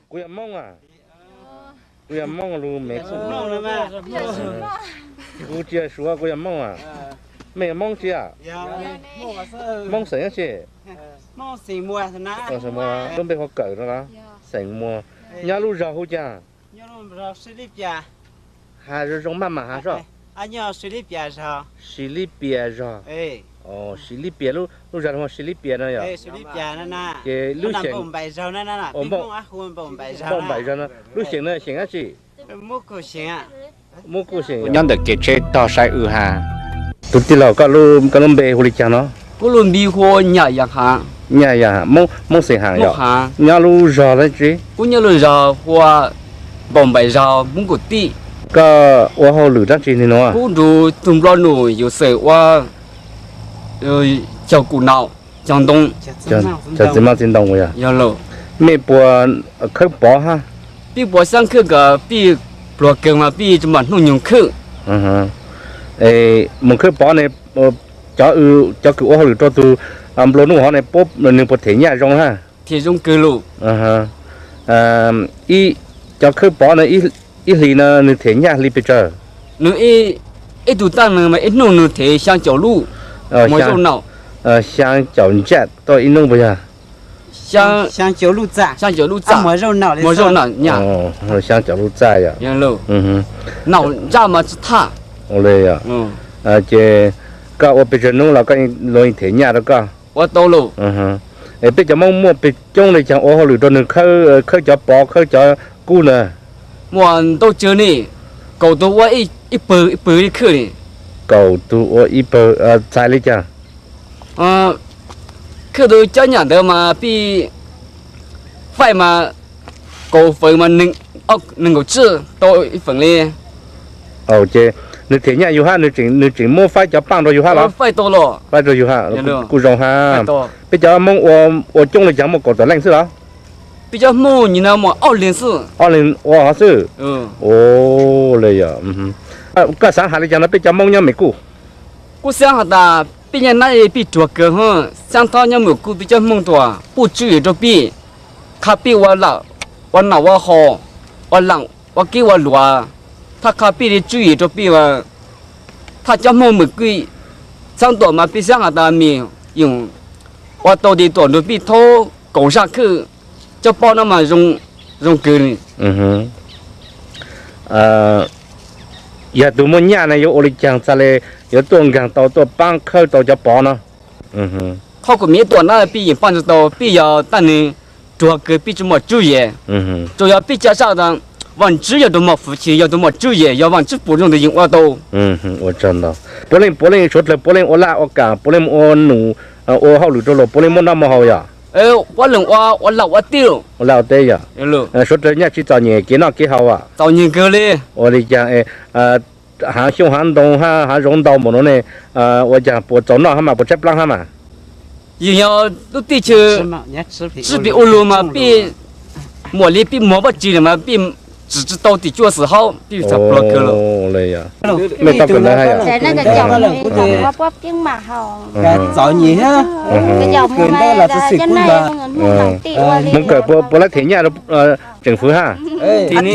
Kuv yog Hmoob a. Kuv yog Hmoob lus me. Kuv tsis yog Suav, kuv yog Hmoob a. Mej yog Hmoob tsi a? Hmoob xeem dab tsi? Lub npe hu Kawm no los? Xeem Muas. Nyob lub zog hu caag? Has zoo zoo maj mam has soj. Silib Pias zog. Silib Pias, lub zog hu Silib Pias no yog? Ces lub xeem, Npauj Npaim zog no, lub xeem no xeem dab tsi? Muab kuj xeem. Nyob ntawm kev tsheb tog saib wb has. Tus tij laug, koj lub npe hu li caag no? Kuv lub npe hu Nyaj Yaj Has. Nyaj Yaj Has, Hmoob xeem Has yog? Nyob lub zog dab tsi? Kuv nyob lub zog hu Npauj Npaim zog Hmoob Kuj Tij. Koj ua hauj lwm dab tsi nwg nuav? Kuv nrug tug nplua nuj yuav xeem ua cog kuj naum, cog ntoo. Cog txiv maj txiv ntoo yog? Mej puas khawb pov hab? Peb puas xaab khawb kws peb pluag kawg mas peb tsi muaj hnub nyoog khawb. Moog khawb pov ne, cov kws ua hauj lwm rua tug nplua nuj hov ne, nwg puas them nyaj zoo hab? Them zoo kawg lug. Cov khawb pov no ib hlis no nwg them nyaj hli pes tsawg? Nwg ib tug taag nwg mas ib hnub nwg them xyaa caum lub. Xyaa caum ntsaj tuaj ib hnub puas yog? Xyaa caum lub txaj. Muaj zaub naum nyaj. Xyaa caum lub txaj yog? Naum ntsaj mas tsi thaj. Ua le yog. Ces koj ua pes tsawg hnub los koj luag yeej them nyaj rua koj? Ua tau lug. Es peb cov Moob muaj pes coob le caag ua hauj lwm rua nwg khawb cov pov khawb cov kub na? Muaj ntau tsawg ne, kaum tug ua ib pawg ib pawg li khawb ne. Kaum tug ua ib pawg, txhais li caag? Khawb tau cov nyaj ntawd mas peb faij mas kaum feem mas nees nkaum tsib tau ib feem li. Ces nwg them nyaj yug hab, nwg tseem muab faib cov paaj rua yug hab los? Faib tau lug. Faib rua yug hab, kuj zoo hab. Peb cov Moob ua coob le caag, muaj kaum tawm leej xwb los? Peb cov Hmoob nyem no muaj ob leeg xwb. Ob leeg ua hov xwb. Ua le yog. Koj xaav has li caag no peb cov Moob nyob Mes Kuj? Kuv xaav has tas peb nyob nab peb ruam kawg hab, xaav thov nyob Mes Kuj peb cov Hmoob tuaj pub tswv yim rua peb, qha peb ua lam ua nam ua hom, ua laam ua keb ua luam, thov qha peb li tswv yim rua peb. Thov cov Hmoob Mes Kuj xaav tuaj mas peb xaav has tas mej yeej ua tau tes tuam nrug peb thaub kaum zaj khawb, cov pov no mas zoo kawg li. Yog tug muaj nyaj na yuav ua li caag txhaj le yuav tuaj nkaag tau tuaj paab khawb tau cov pov no? Qhov kuv mej tuaj na peb yeej paab tsi tau, peb yog taag nwg ruam kawg peb tsi muaj tswv yim. Tsuas yog peb ca saj tas Vaajtswv yog tug muaj fwm chim, yog tug muaj tswv yim, yog Vaajtswv pum zoo ntawd yeej ua tau. Ua tsaug ntau. Puav leej puav leej suav dlawg puav leej ua laj ua kaam, puav leej ua num ua hauj lwm rua luag puav leej muaj noj muaj haus yog? Puav leej ua, ua laj ua teb. Ua laj ua teb yog? Suav dlawg nyaj tsi txom nyem kev noj kev haus as? Txom nyem kawg li. Ua li caag haav xyooj haav ntoo hab haav zoov ntau npaum nuav ne, ua caag puas txaus noj hab mas puas tshaib plaab hab mas? Yeej yog lub teb chaws tswv plig ua lug mas peb muaj li peb muag Vaajtswv le mas peb tsim tsi tau tim cuaj xwm hab peb txhaj pluag kawg lug. Mej tau kawm ntawv hab yog? Moog kawm puas lab them nyaj tseem fwv hab? Them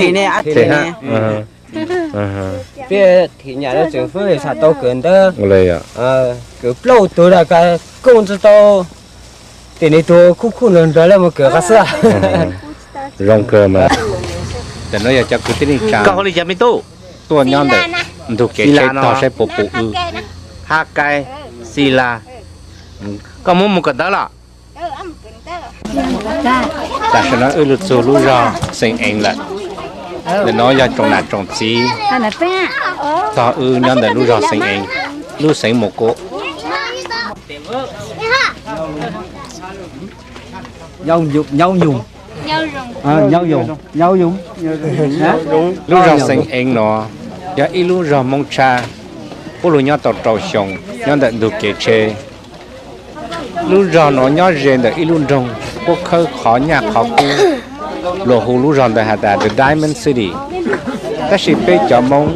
hab. Peb them nyaj tseem fwv txhaj tau kawm ntawv. Kawm plaub tug na, kooj tsi tau, tim nwg tug khuj khuj nrug nrug le moog kawm qhov xwb. Zoo kawg mas. Ntawm nuav yog cov kwv tij neej tsaa. Koj hu li cas me tub? Tuaj nyob ntawm ntug kev tsheb tog saib puas pum wb. Hab Kai, Xi Las. Koj muab moog kawm ntawv los? Tam sim no wb lug txug lub zog Xeem Eev lawm. Ntawm nuav yog tsoom nam tsoom txiv tog wb nyob ntawm lub zog Xeem Eev, lub xeev Mus Kuv. Lub zog Xeem Eev nuav yog ib lub zog Moob tshaj, puab lug nyob tau rau xyoo, nyob ntawm ntug kev tsheb. Lub zog nuav nyob ze ntawm ib lub nroog, puab khawb qhov nyaj qhov kub, luag hu lub zog ntawd has tas The Diamond City. Tab sis peb cov Moob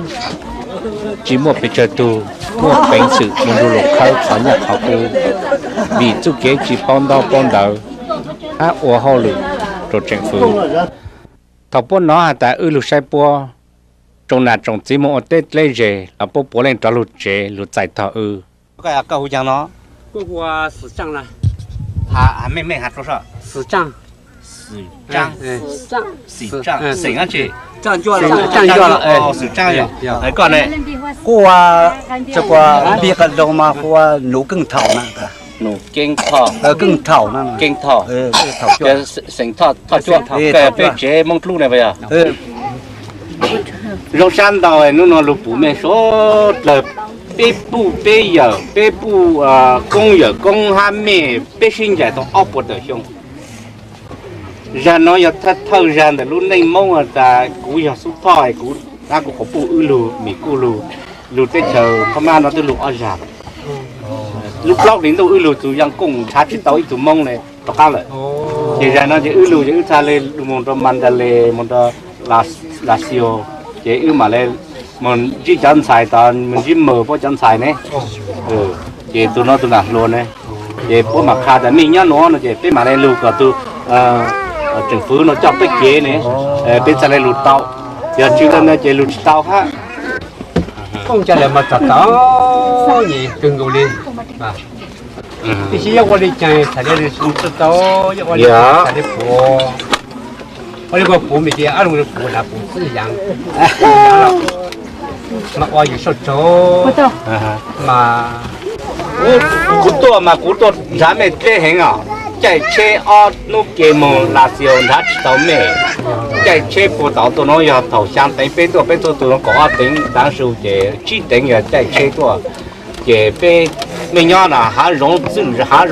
tsis muaj pes tsawg tug muaj peev xwm moog nrug luag khawb qhov nyaj qhov kub, vim txuj kev tsis paub ntaub paub ntawv hab ua hauj lwm rau tseem fwv. Thaum puab nov has tas wb lug saib puab, tsoom nam tsoom txiv moog ua teb dleb ze los puab puav leej rov lug tsev lug txais tog wb. Koj hu caag no? Xwm Tsaaj, xeem dlaab tsi? Xwm Tsaaj yog, kuv ua, ua npig qa dau mas kuv ua Num Keej Thoj, Keej Thoj, Keej Thoj, xeem Thoj, Thoj Cuab, peb tsev Moob Dlub ne puas yog? Zoo sab ntau, nub nua lug pum mej suav dlawg, peb puj peb yawm, peb puj koob yawm koob hab mej, peb sib ncaim tau ob puas tawm xyoo. Zag no yog thawj zag ntawm lub neej Moob tas kuv yog Xub Thoj, kuv, kuv qhuav puj wb lug, Mim kuj lug, lug teb chaws Phab Mab no twb lug ob zag. Lub plaub hlis ntuj wb lug tug Yaj Kooj nrhav tsi tau ib tug Moob le rov qab lawm. Ces zag no ces wb lug ces wb txhaj le lug moog rua Mandalay, moog rua Lavxios, ces wb mam le moog ntsib cov ntxhais tod, moog ntsib Mawg puab cov ntxhais ne. Ces tug no tug nam hluas ne, ces puab mam qha tas mej nyob nuav no ces peb mam le lug kom tug tseem fwv no coj peb kev ne, peb txhaj le lug tau. Yog tsi le ntawd ces lug tsi tau hab. Koob ca le mas txom txom nyem kawg nkaus li. Tib si yuav ua le caag txhais le tsi tau, yuav ua le txhais le puav, ua le puav mej tias ab lug puav nav puav xwb yaav mas ua yus soj tsaug mas. Kuv tuaj mas kuv tuaj nrhav mej dleb heev os. Caij tsheb ob hnub ke moog Lavxios nrhav tsi tau mej. Caij tsheb puag tod tuaj nuav yog thaum xyaa teev peb tuaj, peb tuaj tug nuav kaum ob teev taav su ces tsib teev yog caij tsheb tuaj. Ces peb, mej nyob na hav zoov txwj hav zoov